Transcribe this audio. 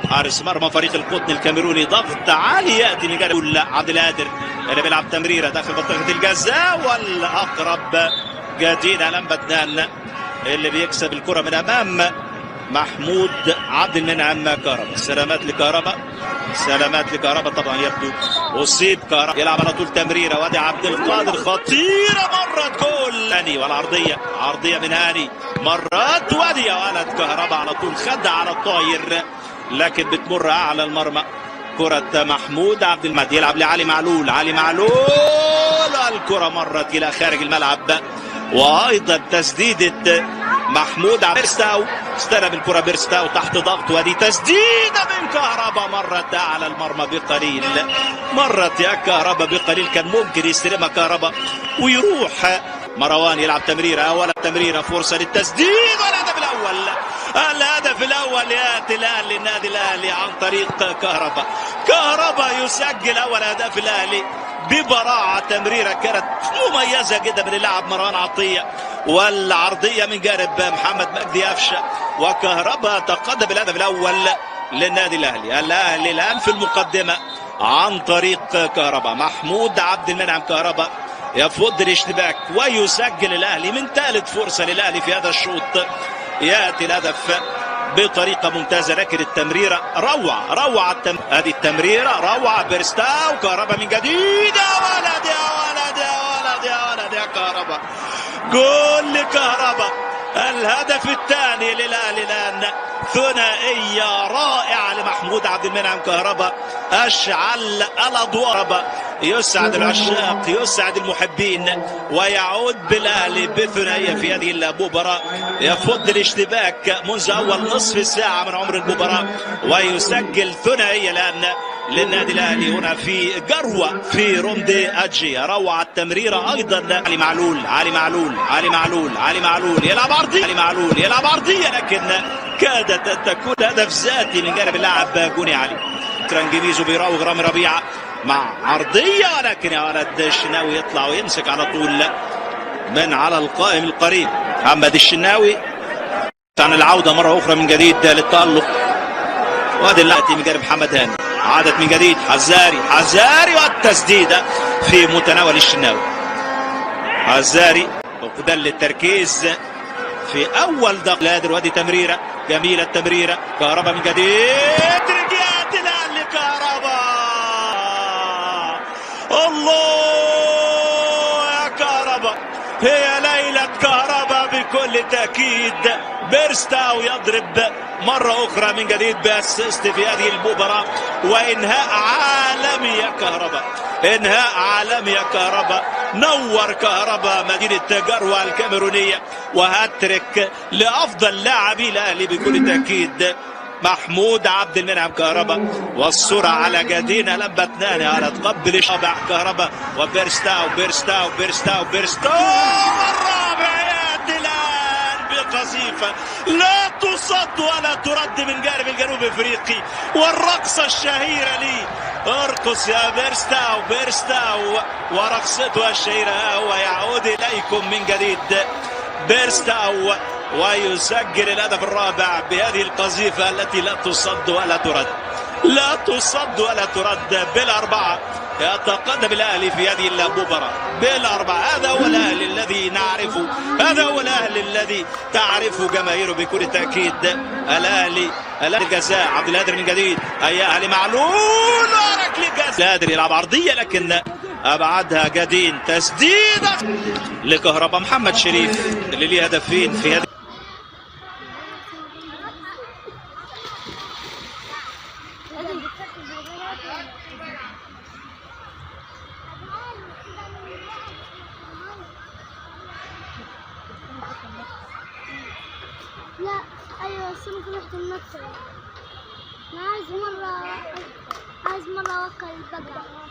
حارس مرمى فريق القطن الكاميروني. ضغط عالي ياتي من جانب عبد القادر اللي بيلعب تمريره داخل منطقة الجزاء، والاقرب جديد على بدنان اللي بيكسب الكره من امام محمود عبد المنعم كهربا. سلامات لكهربا، سلامات لكهربا. طبعا يبدو اصيب كهربا، يلعب على طول تمريره وادي عبد القادر خطيرة، مرت جول هاني، والعرضيه عرضية من هاني مرت وادي ولد كهربا على طول خد على الطاير لكن بتمر اعلى المرمى. كرة محمود عبد المجيد يلعب لعلي معلول، علي معلول الكرة مرت الى خارج الملعب، وايضا تسديدة محمود عبد بيرستاو، استلم الكرة بيرستاو تحت ضغط، وادي تسديدة من كهربا مرت على المرمى بقليل، مرت يا كهربا بقليل، كان ممكن يستلمها كهربا ويروح. مروان يلعب تمريرة، أولا تمريرة، فرصة للتسديد، والهدف الأول، الهدف الأول يأتي الآن للنادي الأهلي عن طريق كهربا. كهربا يسجل أول أهداف الأهلي ببراعة، تمريرة كانت مميزة جدا من اللاعب مروان عطية، والعرضية من جانب محمد مجدي قفشة، وكهربا تقدم بالهدف الأول للنادي الأهلي. الأهلي الآن في المقدمة عن طريق كهربا. محمود عبد المنعم كهربا يفض الاشتباك ويسجل الأهلي من ثالث فرصة للأهلي في هذا الشوط. يأتي الهدف بطريقة ممتازة، لكن التمريرة روعة، روعة هذه التمريرة روعة. بيرستاو كهربا من جديد، يا ولد يا ولد يا ولد يا ولد يا كهربا، جول لكهربا، الهدف الثاني للأهلي الآن. ثنائية رائعة لمحمود عبد المنعم كهربا، أشعل الأضواء، يسعد العشاق، يسعد المحبين، ويعود بالأهلي بثنائية في هذه المباراة. يفض الاشتباك منذ أول نصف ساعة من عمر المباراة ويسجل ثنائية الآن للنادي الأهلي هنا في جروة في روندي أجي. روعة التمريرة أيضا علي معلول، علي معلول، علي معلول، علي معلول يلعب عرضية، علي معلول يلعب عرضية، لكن كادت أن تكون هدف ذاتي من جانب اللاعب جوني علي. ترانجيميزو بيراوغ رامي ربيعة مع عرضية، ولكن يا ولد الشناوي يطلع ويمسك على طول من على القائم القريب. محمد الشناوي عن العودة مرة أخرى من جديد للتألق، وادي اللعبة من جانب محمد هاني، عادت من جديد حزاري، حزاري والتسديدة في متناول الشناوي. حزاري فقدان للتركيز في أول دقيقة، وادي تمريرة جميلة، التمريرة كهربا من جديد، رجعت الآن لكهربا، الله يا كهربا، هي ليلة كهربا بكل تأكيد. بيرستاو يضرب مرة أخرى من جديد ب assist في هذه المباراة، وإنهاء عالمي يا كهربا، إنهاء عالمي يا كهربا. نور كهربا مدينة جروة الكاميرونية، وهاتريك لأفضل لاعبي الأهلي بكل تأكيد محمود عبد المنعم كهربا. والصورة على جدينا لما اثنان على تقبل شابع كهربا وبيرستاو، بيرستاو بيرستاو بيرستاو، الرابع يأتي الآن بقذيفة لا تصد ولا ترد من جانب الجنوب افريقي، والرقصة الشهيرة لي ارقص يا بيرستاو، بيرستاو ورقصته الشهيرة، ويعود إليكم من جديد بيرستاو ويسجل الهدف الرابع بهذه القذيفة التي لا تصد ولا ترد، لا تصد ولا ترد. بالأربعة يتقدم الأهلي في هذه المباراة، بالأربعة. هذا هو الأهلي الذي نعرفه، هذا هو الأهلي الذي تعرفه جماهيره بكل تأكيد. الأهلي، الأهلي الجزاء، عبد القادر من جديد، هيا أهلي معلول وركلة جزاء، القادر يلعب عرضية لكن أبعدها جدين، تسديدة لكهربا. محمد شريف اللي ليه هدفين في هذه. لا ايوه بس ممكن رحت المكتبة. انا عايز مرة اوكل البقرة.